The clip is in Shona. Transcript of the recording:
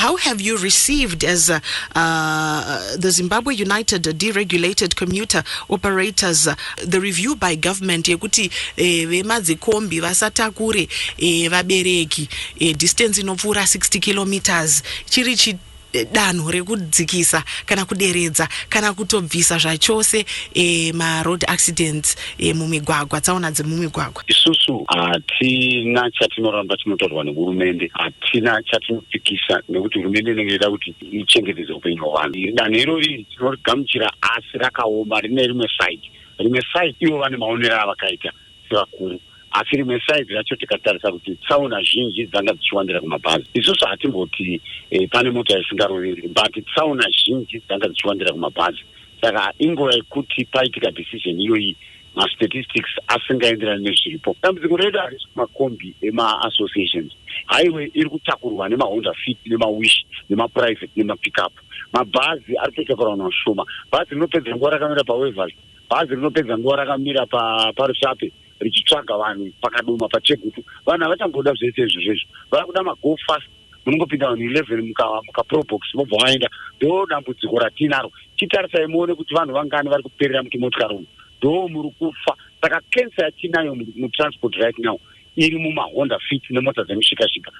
How have you received, as the Zimbabwe United Deregulated Commuter Operators, the review by government yekuti vemadzikombi vasatakure vabereki distance inopfuura 60 kilometers, chiri chi danho rekudzikisa kana kuderedza kana kutobvisa zvachose maroad accidents mumigwagwa, tsaona dzemumigwagwa? Isusu hatina chatinoramba chinotaurwa nehurumende, hatina chatinopikisa, nekuti hurumende inenge ida kuti ichengetedze upenyu hwavanhu. Danho irori tinorigamuchira, asi rakaoma. Rine rimwe side. Rimwe side, ivo vane maonero avakaita sevakuru, asi rimwe side racho, tikatarisa kuti tsaona zhinji dzanga dzichiwandira kumabhazi. Isusu hatimboti pane mota isingaroveri, but tsaona zhinji dzanga dzichiwandira kumabhazi. Saka inguva yekuti paitika decision iyoyi, mastatistics asingaenderani nezviripo. Dambudziko redu harisi kumakombi emaassociations. Highway iri kutakurwa nemaHonda Fit, nemaWish, nemaprivate, nemapickup. Mabhazi ari kutotakura vanhu vashoma. Bhazi rinopedza nguva rakamira paWaverley, bhazi rinopedza nguva rakamira paRusape richitsvaga vanhu, paKadoma, paChegutu. Vanhu havachamboda zvese izvo zvezvo, vava kuda mago fast. Munongopinda vanhu 11 mukaProbox, vobva vaenda. Ndo dambudziko ratinaro. Chitarisai muone kuti vanhu vangani vari kuperera mutimotokari umu, ndo muri kufa. Saka cancer yatinayo mutransport right now iri mumaHonda Fit nemota dzemishikashika.